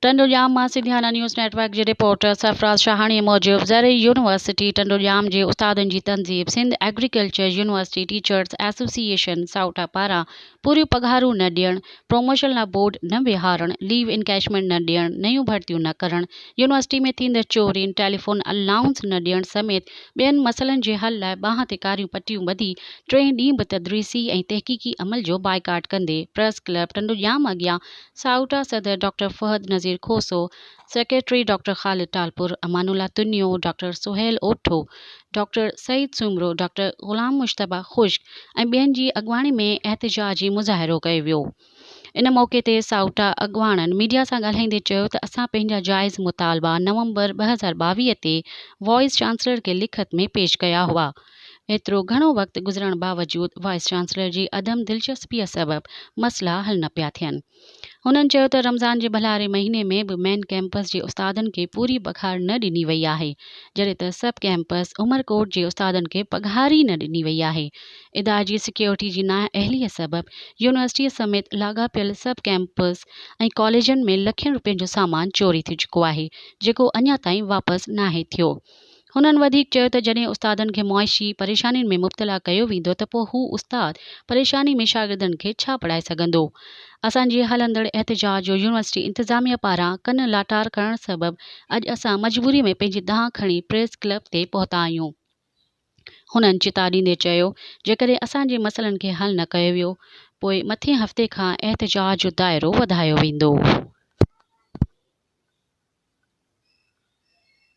ٽنڊوڄام مان Sindhiana news net work جي reporter Sarfaraz Shahani موجب زرعي يونيورسٽي ٽنڊوڄام جي استادن جي تنظيم Sindh agriculture university teachers association SAUTA پاران پوريون پگهارون نه ڏيڻ، پروموشن لاء بورڊ نه ويهارڻ، ليو انڪيشمينٽ نه ڏيڻ، نيون ڀرتيون نه ڪرڻ، يونيورسٽي ۾ ٿيندڙ چورين، ٽيليفون الائونس نه ڏيڻ سميت ٻين مسئلن جي حل لاء ٻانهن تي ڪاريون پٽيون ٻڌي ٽئين ڏينهن به تدريسي ۽ تحقيقي عمل جو بائيڪاٽ ڪندي پريس ڪلب ٽنڊوڄام اڳيان سائوٽا صدر doctor Fahad Nazir Khoso, secretary doctor Khalid Talpur, Amanullah Tunio, doctor Sohail Otho, doctor Saeed Soomro, doctor Ghulam Mujtaba Khushk ۽ ٻين جي اڳواڻي ۾ احتجاجي مظاهرو ڪيو ويو. ان موقعي تي سائوٽا اڳواڻن ميڊيا سان ڳالهائيندي چيو ته اسان پنهنجا جائز مطالبا نومبر 2022 تي وائيس چانسلر کي لکت ۾ پيش ڪيا هئا. ايترو گهڻو وقت گذرڻ باوجود وائيس چانسلر جي عدم دلچسپيء سبب مسئلا حل نه پيا ٿين. هنن چيو ته رمضان جي ڀلاري مهيني ۾ به مين ڪئمپس جي استادن کي پوري پگهار نه ڏني وئي آهي، جڏهن ته سب ڪئمپس عمرڪوٽ جي استادن کي پگهار ئي نه ڏني وئي آهي. اداري جي سيڪيورٽي جي نااهليء سبب يونيورسٽيء سميت لاڳاپيل سب ڪئمپس ۽ ڪاليجن ۾ لکين روپين جو سامان چوري ٿي چڪو آهي، جيڪو اڃا تائين واپس ناهي ٿيو. هنن وڌيڪ چيو ته جڏهن استادن کي معاشي پريشانين ۾ مبتلا ڪيو ويندو ته پوء هو استاد پريشاني ۾ شاگردن کي ڇا پڙهائي سگهندو؟ اسان جي هلندڙ احتجاج جو يونيورسٽي انتظاميه پاران ڪن لاٽار ڪرڻ سبب اڄ اسان مجبوري ۾ پنهنجي دانهن کڻي پريس ڪلب تي پهتا آهيون. هنن چتاء ڏيندي چيو جيڪڏهن اسان جي مسئلن کي حل نه ڪيو ويو پوء مٿين هفتي کان احتجاج جو دائرو وڌايو ويندو.